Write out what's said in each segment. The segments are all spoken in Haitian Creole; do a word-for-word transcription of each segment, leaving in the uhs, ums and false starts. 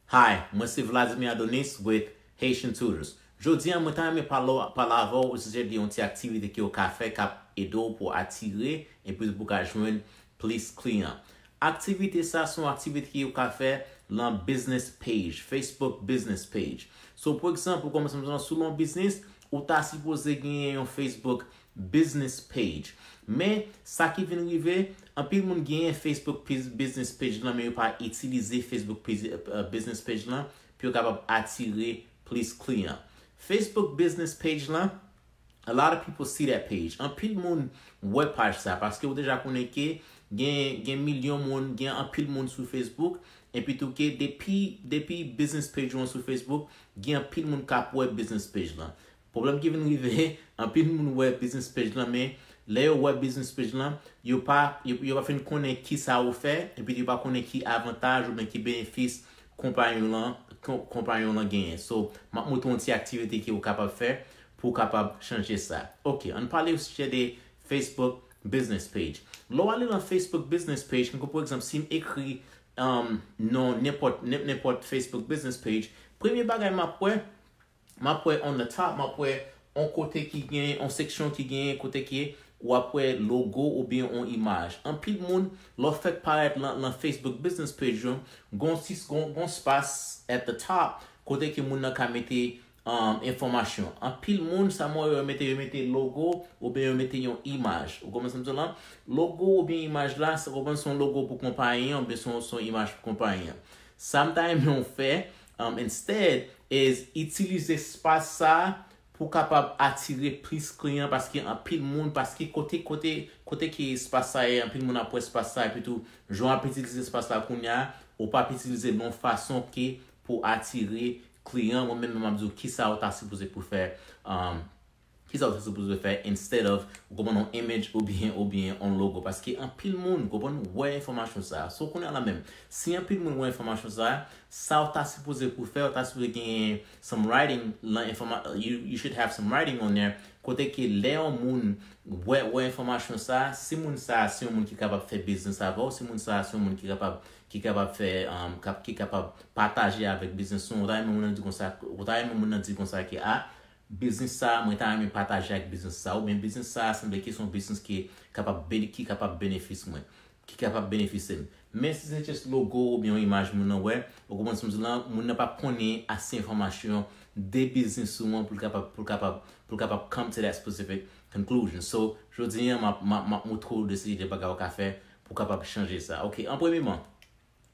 Hi, mwen se Vladimir Adonis with Haitian Tutors. Jodi a, mwen ta renmen pale, pale avè w osijè de yon ti aktivite ke w ka fè k ap ede w pou atire epi pou w ka jwenn plis kliyan. Aktivite sa se yon aktivite ke w ka fè lan business page, Facebook business page. So, pou egzanp, ou kòmanse sou yon biznis, ou ta sipoze genyen yon Facebook business page. Men, sa ki vin rive, anpil moun genyen Facebook pis- business page lan, men yo pa itilize Facebook pis- uh, business page lan pou yo kapab atire plis kliyan. Facebook business page lan, a lot of people see that page. Anpil moun wè paj sa paske ou deja konnen ke gen, gen milyon moun, gen anpil moun sou Facebook. Epi tou ke depi, depi business page ou an sou Facebook, gen anpil moun k ap wè business page lan. Pwoblèm ki vin rive, anpil moun wè business page lan, men lè yo wè business page lan, yo pa, yo, yo pa fin konnen ki sa ou fè, epi yo pa konnen ki avantaj oubyen ki benefis konpayi w lan, kon- konpayi w lan genyen. So, m ap montre w yon ti aktivite ke ou kapab fè pou w kapab chanje sa. Ok, ann pale osijè de Facebook business page. Lè w ale lan Facebook business page, tankou pou egzanp, si m ekri um, non nenpòt, nen- nenpòt Facebook business page, premye bagay m ap wè, m ap wè on the top, m ap wè on kote ki gen, on seksyon ki gen kote ke w ap wè logo oubyen on imaj. Anpil moun, lè w fèk parèt lan, lan Facebook business page yo, gon sis, gon, gon spas at the top, kote ke moun nan ka mete um, enfòmasyon. Anpil moun, sa mwen yo mete, yo mete logo oubyen yo mete yon imaj. Ou konprann sa m di w lan? Logo oubyen imaj la, sa konprann se yon logo pou konpayi an oubyen se yon, se yon imaj pou konpayi an. Sa m ta renmen w fè, um, instead, is itilize espas sa pou kapab atire plis kliyan paske anpil moun, paske kote, kote, kote ke espas sa ye, anpil moun ap wè espas sa, epi tou, jan w ap itilize espas sa kounye a, ou p ap itilize l yon fason ke pou atire kliyan, mwen menm m ap di w kisa ou ta sipoze pou fè, um, kisa ou ta sipoze fè instead of ou konprann yon image oubyen, oubyen yon logo. Paske anpil moun, konprann, wè enfòmasyon sa. So, kounye a la menm, si anpil moun wè enfòmasyon sa, sa ou ta sipoze pou fè, ou ta sipoze genyen some writing lan enfòma-, you, you should have some writing on there, kote ke lè yon moun wè, wè enfòmasyon sa, si moun sa, se yon moun ki kapab fè biznis avè w, si moun sa, se yon moun ki kapab, ki kapab fè, um, kap-, ki kapab pataje avèk biznis ou, ou ta renmen moun nan di konsa, ou ta renmen moun nan di konsa ke, a, biznis sa, mwen ta renmen pataje ak biznis sa, oubyen biznis sa, sanble ke se yon biznis ki kapab bene-, ki kapab benefis mwen, ki kapab benefisye m. Men si se just logo oubyen yon imaj moun nan wè, ou konprann sa m di w lan, moun nan p ap konnen ase enfòmasyon de biznis ou an pou l kapab, pou l kapab, pou l kapab come to that specific conclusion. So, jodi a, m ap, m ap, m ap montre w de seri de bagay ou ka fè pou w kapab chanje sa. Ok, an premyeman,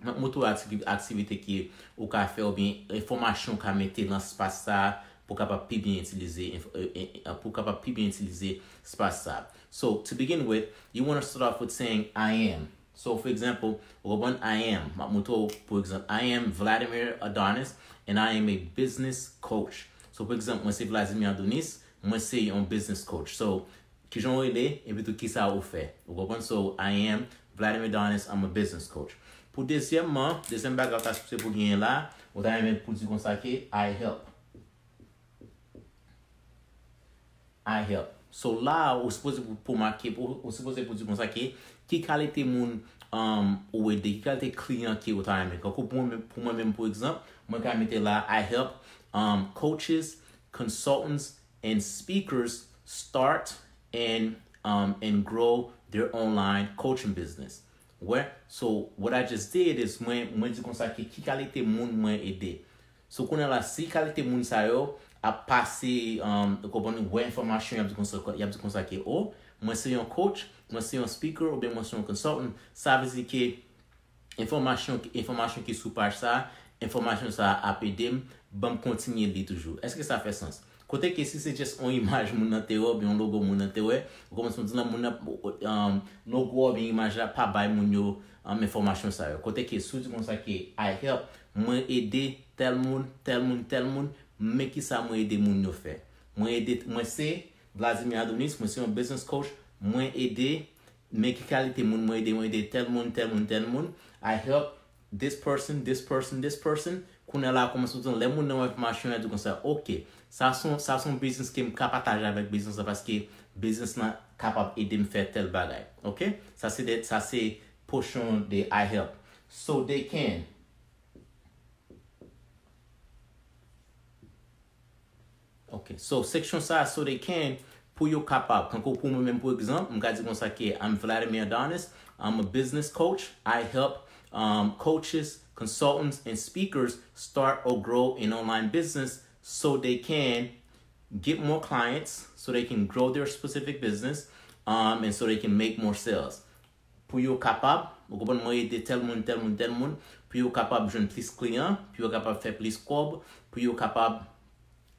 m ap montre w aktivi-, aktivite ke ou ka fè oubyen enfòmasyon ou ka mete lan espas sa pou kapab pi byen itilize, enf-, e, e, e, pou kapab pi byen itilize espas sa. So, to begin with, you want to start off with saying, "I am." So, for example, ou konprann, "I am." M ap montre w, pou egzanp, "I am Vladimir Adonis, and I am a business coach." So, pou egzanp, mwen se Vladimir Adonis, mwen se yon business coach. So, kijan w rele, epi tou kisa ou fè. Ou konprann? So, "I am Vladimir Adonis, I'm a business coach." Pou dezyèmman, dezyèm bagay ou ta sipoze pou genyen la, ou ta renmen pou di konsa ke, "I help." I help. So la, ou sipoze pou, pou make, ou, ou sipoze pou di konsa ke, ki kalite moun, um, ou ede, ki kalite kliyan ke ou ta renmen. Kankou pou mwen, pou mwen menm, pou egzanp, mwen ka mete la, "I help, um, coaches, consultants, and speakers start and, um, and grow their online coaching business." Wè, so what I just did is mwen, mwen di konsa ke ki kalite moun mwen ede. So, kounye a la, si kalite moun sa yo ap pase, um, ou konprann, wè enfòmasyon, y ap di konsa, y ap di konsa ke, "O, mwen se yon coach, mwen se yon speaker, oubyen mwen se yon consultant," sa vle di ke enfòmasyon, enfòmasyon ki sou paj sa, enfòmasyon sa ap ede m, ban m kontinye li toujou. Èske sa fè sans? Kote ke si se just yon imaj moun nan te wè, oubyen yon logo moun nan te wè, ou konprann sa m di w lan, moun nan, um, logo oubyen imaj la pa bay moun yo, um, enfòmasyon sa yo. Kote ke si w di konsa ke, "I help," mwen ede tèl moun, tèl moun, tèl moun, men kisa mwen ede moun yo fè. Mwen ede, mwen se Vladimir Adonis, mwen se yon business coach, mwen ede, men ki kalite moun mwen ede, mwen ede tèl moun, tèl moun, tèl moun. "I help this person, this person, this person." Kounye a la, kòmanse w di, lè moun nan wè enfòmasyon, y a di konsa, "Ok, sa se yon, sa se yon biznis ke m ka pataje avèk biznis la paske biznis lan kapab ede m fè tèl bagay." Ok? Sa se de, sa se pochon de "I help." So they can. Okay, so section sa, so they can, pou yo kapab, kankou pou mwen menm, pou egzanp, m ka di konsa ke I'm Vladimir Adonis, I'm a business coach, I help um, coaches, consultants, and speakers start or grow an online business so they can get more clients, so they can grow their specific business, um, and so they can make more sales. Pou yo kapab, ou konprann, mwen ede tel moun, tel moun, tel moun, pou yo kapab jwenn plis kliyan, pou yo kapab fè plis kòb, pou yo kapab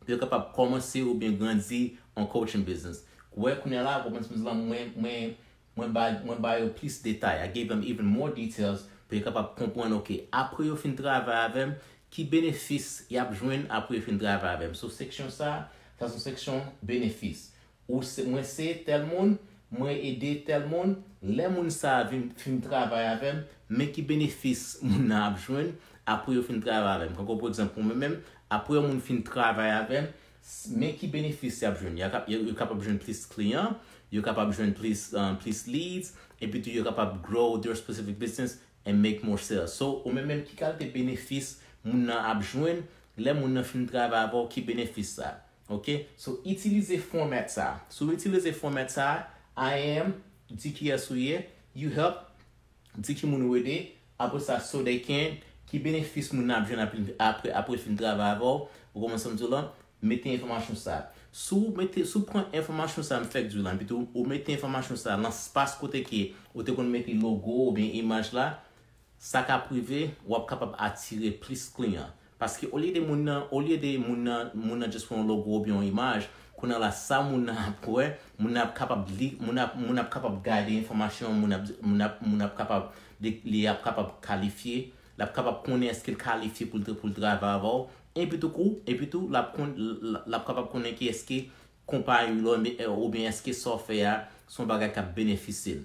pou yo kapab kòmanse oubyen grandi an coaching business. Ou wè, kounye a la, ou konprann sa m di la, mwen, mwen, mwen ba, mwen ba yo plis detay. I gave them even more details pou yo kapab konprann, ok, apre yo fin travay avè m, ki benefis y ap jwenn apre yo fin travay avè m. So, section sa, sa se yon section benefis. Ou se, mwen se tel moun, mwen ede tel moun, lè moun sa a vin, fin travay avè m, men ki benefis moun nan ap jwenn apre yo fin travay avè m. Kankou, pou egzanp, pou mwen menm, apre yon moun fin travay avè m, men ki benefis y ap jwenn. Y ap, yo, yo kapab jwenn plis kliyan, yo kapab jwenn plis, um, plis leads, epi tou yo kapab grow their specific business and make more sales. So, ou menm menm, ki kalite benefis moun nan ap jwenn lè moun nan fin travay avè w, ki benefis sa? Ok? So, itilize format sa. Si w itilize format sa, I am, di kiyès ou ye, you help, di ki moun ou ede, apre sa, so they can, ki benefis moun nan ap jwenn apre, apre, apre l fin travay avè w, ou konprann sa m di w la, mete enfòmasyon sa. Si w mete, si w pran enfòmasyon sa m fèk di w la, epi tou, ou mete enfòmasyon sa nan espas kote ke ou te konn mete logo oubyen imaj la, sa k ap rive, w ap kapab atire plis kliyan. Paske olye de moun nan, olye de moun nan, moun nan just pran yon logo oubyen yon imaj, kounye a la, sa moun nan ap wè, moun nan ap kapab li, moun ap, moun ap kapab gade enfòmasyon, moun ap, moun ap, moun ap kapab, li, li ap kapab kalifye, l ap kapab konnen èske l kalifye pou l, pou l travay avè w. Epi tou kou, epi tou, l ap kon, l, l ap kapab konnen ki èske konpayi w la, oubyen èske sa w fè a, se yon bagay k ap benefisye l.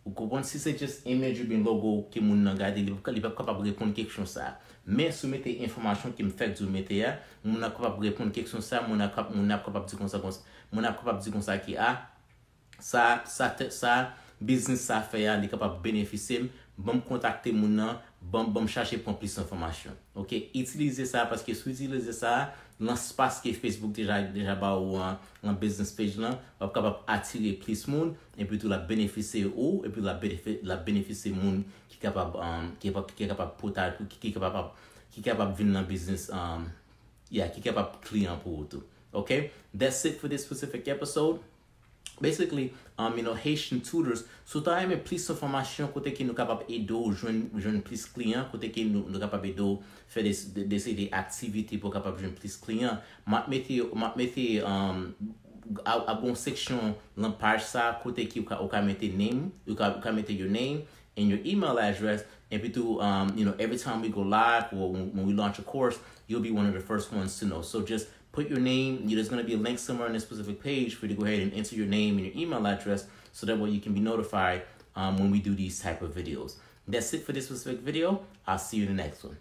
Ou konprann? Si se just image oubyen logo ke moun nan gade, li p ap, li p ap kapab reponn kesyon sa a. Men si w mete enfòmasyon ke m fèk di w mete a, moun nan kapab reponn kesyon sa a, moun nan kap, moun nan ap kapab di konsa, konsa, moun nan ap kapab di konsa ke, a, sa, sa, sa, biznis sa fè a, li kapab benefisye m, ban m kontakte moun nan, ban, ban m chache pran plis enfòmasyon. Ok? Itilize sa, paske si w itilize sa, nan espas ke Facebook deja, deja ba ou an, an business page lan, w ap kapab atire plis moun, epi tou l ap benefisye ou, epi l ap benefi-, l ap benefisye moun ki kapab, um, ki, ki kapab pota-, ki, ki kapab, ki kapab vin nan biznis, um, yeah, ki kapab kliyan pou ou tou. Ok? That's it for this specific episode. Basically, um, you know, Haitian tutors, si w ta renmen plis enfòmasyon kote ke nou kapab ede w jwenn, jwenn plis kliyan, kote ke nou, nou kapab ede w fè de, de, de seri de aktivite pou w kapab jwenn plis kliyan, m ap mete, m ap mete, um, ap, ap gen yon seksyon nan paj sa kote ke ou ka, ou ka mete name, ou ka, ou ka mete your name and your email address. Epi tou, um, you know, every time we go live or when, when we launch a course, you'll be one of the first ones to know. So just put your name. There's gonna be a link somewhere on this specific page for you to go ahead and enter your name and your email address so that way you can be notified, um, when we do these type of videos. That's it for this specific video. I'll see you in the next one.